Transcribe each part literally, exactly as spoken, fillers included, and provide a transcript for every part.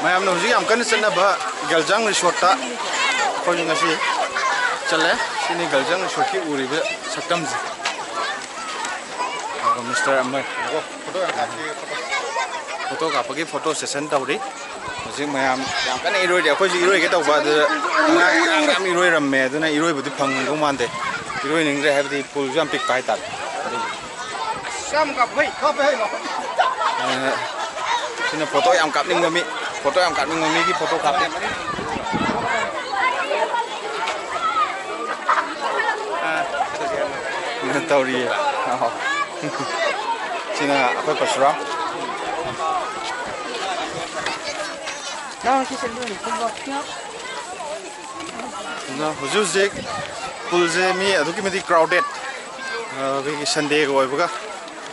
ꯃꯌꯥꯝꯅ ꯍꯧꯖꯤꯛ ꯌꯥꯝ ꯀꯟꯅ ꯆꯠꯅꯕ ꯒꯦꯜꯖꯥꯡ ꯔꯤꯁꯣꯔꯠꯇ ꯑꯩꯈꯣꯏꯁꯨ ꯉꯁꯤ ꯆꯠꯂꯦ꯫ ꯁꯤꯅꯤ ꯒꯦꯜꯖꯥꯡ ꯔꯤꯁꯣꯔꯠꯀꯤ ꯎꯔꯤꯕ ꯁꯛꯇꯝꯁꯦ꯫ ꯑꯗꯨꯒ ꯃꯤꯁꯇꯔ ꯑꯃꯔ ꯐꯣꯇꯣ ꯀꯥꯞꯄꯒꯤ ꯐꯣꯇꯣ ꯁꯦꯁꯟ ꯇꯧꯔꯤ꯫ ꯍꯧꯖꯤꯛ ꯃꯌꯥꯝ ꯌꯥꯝ ꯀꯟꯅ ꯏꯔꯣꯏꯔꯤ꯫ ꯑꯩꯈꯣꯏꯁꯨ ꯏꯔꯣꯏꯒꯦ ꯇꯧꯕ, ꯑꯗꯨꯗ ꯑꯉꯥꯡ ꯌꯥꯝ ꯌꯥꯝ ꯏꯔꯣꯏꯔꯝꯃꯦ꯫ ꯑꯗꯨꯅ ꯏꯔꯣꯏꯕꯗꯤ ꯐꯪꯗꯧ ꯃꯥꯟꯗꯦ, ꯏꯔꯣꯏꯅꯤꯡꯗ꯭ꯔꯦ, ꯍꯥꯏꯕꯗꯤ ꯄꯨꯜꯁꯨ ꯌꯥꯝ ꯄꯤꯛꯄ ꯍꯥꯏꯇꯥꯔꯦ꯫ ꯑꯗꯨꯒꯤ ꯀꯌꯥꯝ ꯀꯥꯞꯄꯩ ꯀꯥꯞꯄꯦ ꯍꯥꯏꯅꯣ? ꯑ, ꯁꯤꯅ ꯐꯣꯇꯣ ꯌꯥꯝ ꯀꯥꯞꯅꯤꯡꯕ ꯃꯤ, ꯐꯣꯇꯣ ꯌꯥꯝ ꯀꯥꯞꯅꯤꯡꯕ ꯃꯤꯒꯤ ꯐꯣꯇꯣ ꯀꯥꯞꯄꯤ꯫ ꯑ, ꯇꯧꯔꯤꯌꯦ꯫ ꯑꯣ꯫ ꯁꯤꯅ ꯑꯩꯈꯣꯏ ꯄꯔꯁꯨꯔꯥꯝ꯫ ꯅꯪ ꯁꯤ ꯁꯦꯝꯗꯣꯏꯅꯤ, ꯈꯣꯡꯕ꯫ ꯑꯗꯣ ꯍꯧꯖꯤꯛ ꯍꯧꯖꯤꯛ ꯄꯨꯜꯁꯦ ꯃꯤ ꯑꯗꯨꯛꯀꯤ ꯃꯇꯤꯛ ꯀ꯭ꯔꯥꯎꯗꯦꯠ, ꯑꯩꯈꯣꯏꯒꯤ ꯁꯟꯗꯦꯒ ꯑꯣꯏꯕꯒ,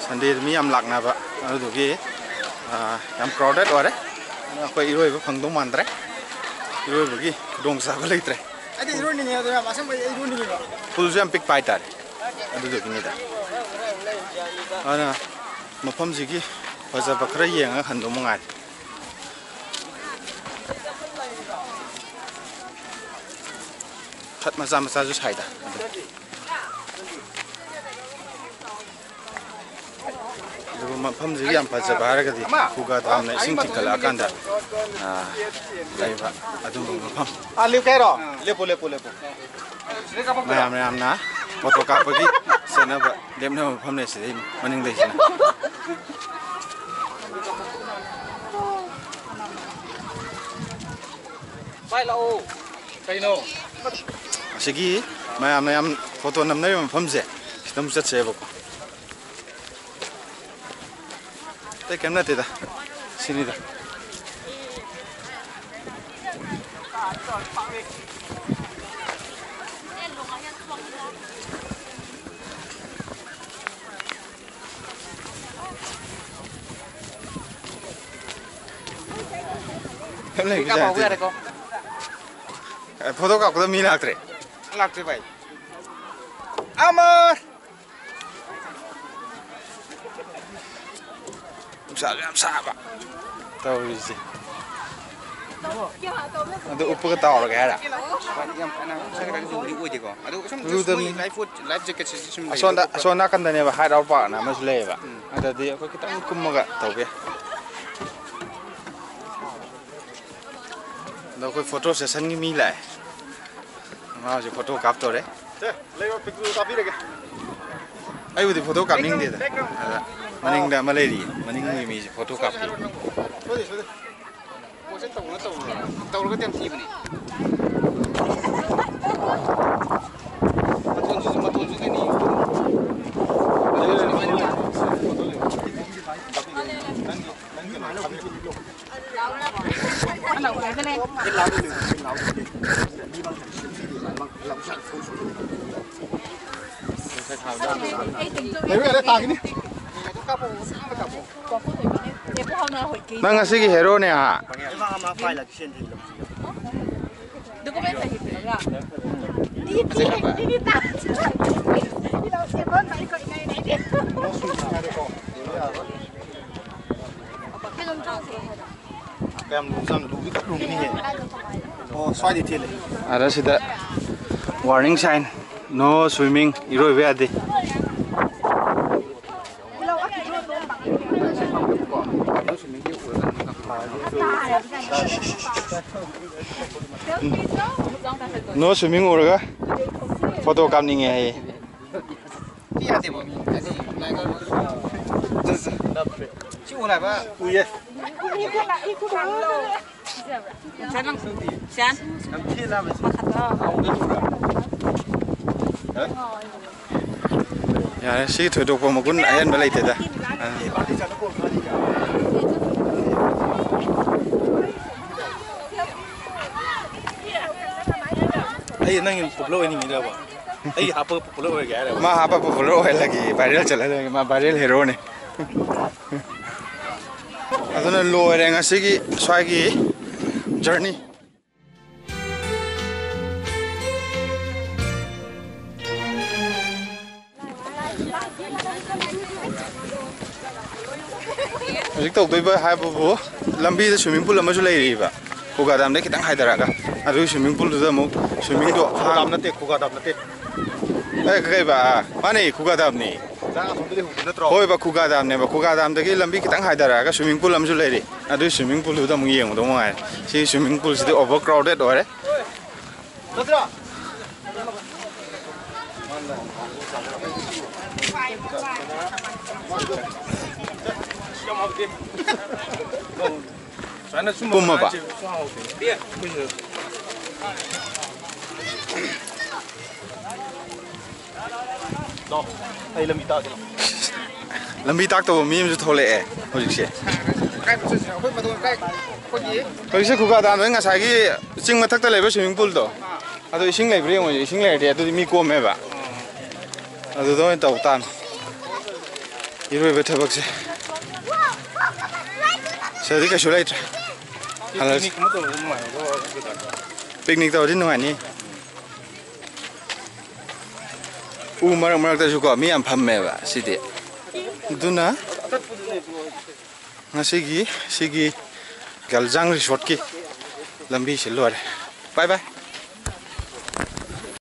ꯁꯟꯗꯦꯗ ꯃꯤ ꯌꯥꯝ ꯂꯥꯛꯅꯕ, ꯑꯗꯨꯗꯨꯒꯤ, ꯑ, ꯌꯥꯝ ꯀ꯭ꯔꯥꯎꯗꯦꯠ ꯑꯣꯏꯔꯦ꯫ ꯑꯗꯨꯅ ꯑꯩꯈꯣꯏ ꯏꯔꯣꯏꯕ ꯐꯪꯗꯧ ꯃꯥꯟꯗ꯭ꯔꯦ, ꯏꯔꯣꯏꯕꯒꯤ ꯈꯨꯗꯣꯡꯆꯥꯕ ꯂꯩꯇ꯭ꯔꯦ꯫ ꯑꯩꯗꯤ ꯏꯔꯣꯏꯅꯤꯡꯉꯦ, ꯑꯗꯣ ꯌꯥꯝ ꯑꯁꯦꯡꯕꯩ ꯑꯩ ꯏꯔꯣꯏꯅꯤꯡꯉꯦꯕ꯫ ꯄꯨꯜꯁꯨ ꯌꯥꯝ ꯄꯤꯛꯄ ꯍꯥꯏꯇꯥꯔꯦ, ꯑꯗꯨꯗꯨꯒꯤꯅꯤꯗ꯫ ꯑꯗꯨꯅ ꯃꯐꯝꯁꯤꯒꯤ ꯐꯖꯕ ꯈꯔ ꯌꯦꯡꯉꯒ ꯍꯟꯗꯧ ꯃꯉꯥꯏꯔꯦ꯫ ꯈꯠ ꯃꯆꯥ ꯃꯆꯥꯁꯨ ꯁꯥꯏꯗ꯫ ꯑꯗꯨꯒ ꯃꯐꯝꯁꯤꯒꯤ ꯌꯥꯝ ꯐꯖꯕ ꯍꯥꯏꯔꯒꯗꯤ ꯈꯨꯒꯥ ꯗꯥꯝꯅ ꯏꯁꯤꯡ ꯆꯤꯡꯈꯠꯂꯛꯑꯀꯥꯟꯗ, ꯑꯥ, ꯂꯩꯕ ꯑꯗꯨꯝꯕ ꯃꯐꯝ꯫ ꯑꯥ, ꯂꯦꯞꯀꯦ ꯍꯥꯏꯔꯣ? ꯂꯦꯞꯄꯣ, ꯂꯦꯞꯄꯣ, ꯂꯦꯞꯄꯣ꯫ ꯃꯌꯥꯝ ꯃꯌꯥꯝꯅ ꯐꯣꯇꯣ ꯀꯥꯞꯄꯒꯤ ꯆꯠꯅꯕ ꯂꯦꯞꯅꯕ ꯃꯐꯝꯅꯦ ꯁꯤꯗꯩ ꯃꯅꯤꯡꯗꯩꯁꯤꯅ꯫ ꯚꯥꯏ ꯂꯥꯛꯑꯣ꯫ ꯀꯩꯅꯣ? ꯑꯁꯤꯒꯤ ꯃꯌꯥꯝꯅ ꯌꯥꯝ ꯐꯣꯇꯣ ꯅꯝꯅꯔꯤꯕ ꯃꯐꯝꯁꯦ ꯁꯤꯗ ꯑꯃꯨꯛ ꯆꯠꯁꯦꯕꯀꯣ꯫ ꯑꯇꯩ ꯀꯩꯝ ꯅꯠꯇꯦꯗ, ꯁꯤꯅꯤꯗ꯫ ꯀꯩꯝ ꯂꯩꯕꯖꯥꯠ ꯅꯠꯇꯦ꯫ ꯌꯥꯔꯦꯀꯣ꯫ ꯑꯦ, ꯐꯣꯇꯣ ꯀꯥꯞꯄꯗ ꯃꯤ ꯂꯥꯛꯇ꯭ꯔꯦ? ꯂꯥꯛꯇ꯭ꯔꯦ ꯚꯥꯏ꯫ ꯑꯃ ꯅꯨꯡꯁꯥꯁꯨ ꯌꯥꯝ ꯁꯥꯕ ꯇꯧꯔꯤꯁꯦ꯫ ꯑꯗꯨ ꯎꯞꯄꯒ ꯇꯥꯎꯔꯒꯦ ꯍꯥꯏꯔ? ꯌꯥꯝ ꯀꯟꯅ ꯁꯥꯏ ꯀꯩꯅꯣꯗꯤ ꯑꯣꯏꯗꯦꯀꯣ꯫ ꯑꯗꯨ ꯁꯨꯝ ꯂꯨꯗꯕꯅꯤ꯫ Life food, life jacket ꯁꯤ ꯁꯨꯝ ꯑꯁꯣꯝꯗ, ꯂꯩꯕ ꯈꯣꯠꯄ꯫ ꯑꯁꯣꯝ ꯅꯥꯀꯟꯗꯅꯦꯕ Hide Out Park ꯑꯅ ꯑꯃꯁꯨ ꯂꯩꯌꯦꯕ꯫ ꯎꯝ꯫ ꯑꯗꯨꯗꯤ ꯑꯩꯈꯣꯏ ꯈꯤꯇꯪ ꯀꯨꯝꯃꯒ ꯇꯧꯒꯦ꯫ ꯑꯗꯣ ꯑꯩꯈꯣꯏ photo session ꯒꯤ ꯃꯤ ꯂꯥꯛꯑꯦ꯫ ꯃꯥ ꯍꯧꯖꯤꯛ photo ꯀꯥꯞꯇꯣꯔꯦ꯫ ꯁꯦ, ꯂꯩꯔꯣ, picture ꯀꯥꯞꯄꯤꯔꯒꯦ꯫ ꯑꯩꯕꯨꯗꯤ photo ꯀꯥꯞꯅꯤꯡꯗꯦꯗ꯫ ꯑꯗ ꯃꯅꯤꯡꯗ ꯑꯃ ꯂꯩꯔꯤꯌꯦ꯫ ꯃꯅꯤꯡꯒꯤ ꯃꯤꯁꯦ photo ꯀꯥꯞꯄꯤ꯫ ꯁꯣꯏꯗꯦ, ꯁꯣꯏꯗꯦ꯫ ꯄꯣꯠꯁꯦ ꯇꯧꯅ ꯇꯧꯔꯒ, ꯇꯧꯔꯒꯗꯤ ꯌꯥꯝ ꯊꯤꯕꯅꯦ꯫ ꯃꯇꯣꯟꯁꯤꯁꯨ, ꯃꯇꯣꯟꯁꯤꯗꯅꯤ꯫ ꯅꯪ ꯉꯁꯤꯒꯤ ꯍꯦꯔꯣꯅꯦ ꯍꯥ? ꯀꯌꯥꯝ ꯂꯨꯕꯖꯥꯠꯅꯣ? ꯂꯨꯗꯤ ꯈꯔ ꯂꯨꯒꯅꯤꯍꯦ꯫ ꯑꯣ, ꯁ꯭ꯋꯥꯏꯗꯩ ꯊꯤꯜꯂꯦ꯫ ꯑꯗ ꯁꯤꯗ warning sign, no swimming, ꯏꯔꯣꯏꯕ ꯌꯥꯗꯦ꯫ No swimming ꯎꯔꯒ photo ꯀꯥꯞꯅꯤꯡꯉꯦ ꯍꯥꯏꯌꯦ꯫ ꯁꯤ ꯌꯥꯗꯦꯕ꯫ ꯍꯥꯏꯗꯤ, ꯁꯤ ꯎ ꯍꯥꯏꯕ꯫ ꯎꯏꯌꯦ꯫ ꯌꯥꯔꯦ, ꯁꯤ ꯊꯣꯏꯗꯣꯛꯄ ꯃꯒꯨꯟ ꯑꯍꯦꯟꯕ ꯂꯩꯇꯦꯗ꯫ ꯑꯥ꯫ ꯑꯩ ꯅꯪꯒꯤ popular ꯑꯣꯏꯅꯤꯡꯉꯤꯔꯕ? ꯑꯩ ꯍꯥꯞꯄꯒ popular ꯑꯣꯏꯔꯒꯦ ꯍꯥꯏꯔꯕ? ꯃꯥ ꯍꯥꯞꯄ popular ꯑꯣꯏꯍꯜꯂꯒꯦ, viral ꯆꯠꯍꯜꯂꯒꯦ, ꯃꯥ viral heroꯅꯦ꯫ ꯑꯗꯨꯅ ꯂꯣꯏꯔꯦ ꯉꯁꯤꯒꯤ ꯁ꯭ꯋꯥꯏꯒꯤ journey꯫ ꯍꯧꯖꯤꯛ ꯇꯧꯗꯣꯏꯕ ꯍꯥꯏꯕꯕꯨ ꯂꯝꯕꯤꯗ swimming pool ꯑꯃꯁꯨ ꯂꯩꯔꯤꯕ꯫ ꯈꯨꯒꯥ ꯗꯥꯝꯗꯩ ꯈꯤꯇꯪ ꯍꯥꯏꯊꯔꯛꯑꯒ ꯑꯗꯨꯒꯤ swimming poolꯗꯨꯗ ꯑꯃꯨꯛ swimmingꯗꯣ ꯈꯨꯒꯥ ꯗꯥꯝ ꯅꯠꯇꯦ, ꯈꯨꯒꯥ ꯗꯥꯝ ꯅꯠꯇꯦ꯫ ꯑꯦ, ꯀꯩꯕ? ꯃꯥꯅꯦ, ꯈꯨꯒꯥ ꯗꯥꯝꯅꯤ꯫ ꯅꯪ ꯑꯁꯣꯝꯗꯗꯤ ꯍꯧꯕ ꯅꯠꯇ꯭ꯔꯣ? ꯍꯣꯏꯕ, ꯈꯨꯒꯥ ꯗꯥꯝꯅꯦꯕ꯫ ꯈꯨꯒꯥ ꯗꯥꯝꯗꯒꯤ ꯂꯝꯕꯤ ꯈꯤꯇꯪ ꯍꯥꯏꯊꯔꯛꯑꯒ swimming pool ꯑꯃꯁꯨ ꯂꯩꯔꯤ꯫ ꯑꯗꯨꯒꯤ swimming poolꯗꯨꯗ ꯑꯃꯨꯛ ꯌꯦꯡꯉꯨꯗꯧ ꯃꯉꯥꯏꯔꯦ꯫ ꯁꯤ swimming poolꯁꯤꯗꯤ overcrowded ꯑꯣꯏꯔꯦ꯫ ꯄꯨꯝꯃꯕ? ꯑꯩ ꯂꯝꯕꯤ ꯇꯥꯛꯀꯦ꯫ ꯂꯝꯕꯤ ꯇꯥꯛꯇꯧꯕ ꯃꯤ ꯑꯃꯁꯨ ꯊꯣꯛꯂꯛꯑꯦ ꯍꯧꯖꯤꯛꯁꯦ꯫ ꯀꯥꯏ ꯆꯠꯁꯤꯅꯣ? ꯑꯩꯈꯣꯏ ꯃꯇꯣꯟ ꯀꯥꯏ? ꯑꯩꯈꯣꯏꯒꯤ ꯍꯧꯖꯤꯛꯁꯦ ꯈꯨꯒꯥ ꯗꯥꯝꯗ ꯉꯁꯥꯏꯒꯤ ꯆꯤꯡ ꯃꯊꯛꯇ ꯂꯩꯕ swimming poolꯗꯣ, ꯑꯗꯣ ꯏꯁꯤꯡ ꯂꯩꯕ꯭ꯔꯥ ꯌꯦꯡꯉꯣ꯫ ꯏꯁꯤꯡ ꯂꯩꯔꯗꯤ ꯑꯗꯨꯗꯤ ꯃꯤ ꯀꯣꯝꯃꯦꯕ꯫ ꯑꯗꯨꯗ ꯑꯣꯏꯅ ꯇꯧ ꯇꯥꯕꯅꯤ꯫ ꯏꯔꯣꯏꯕ ꯊꯕꯛꯁꯦ ꯁꯤꯗꯗꯤ ꯀꯩꯁꯨ ꯂꯩꯇ꯭ꯔꯦ꯫ ꯍꯜꯂꯁꯤ꯫ Picnic ꯇꯧꯕꯗꯤ ꯅꯨꯡꯉꯥꯏꯕ ꯀꯩꯗꯧꯔꯒꯦ? Picnic ꯇꯧꯔꯗꯤ ꯅꯨꯡꯉꯥꯏꯅꯤ꯫ ꯎ ꯃꯔꯛ ꯃꯔꯛꯇꯁꯨꯀꯣ ꯃꯤ ꯌꯥꯝ ꯐꯝꯃꯦꯕ ꯁꯤꯗꯤ꯫ ꯑꯗꯨꯅ ꯉꯁꯤꯒꯤ ꯁꯤꯒꯤ ꯒꯦꯜꯖꯥꯡ resortꯀꯤ ꯂꯝꯕꯤꯁꯤ ꯂꯣꯏꯔꯦ꯫ Bye bye꯫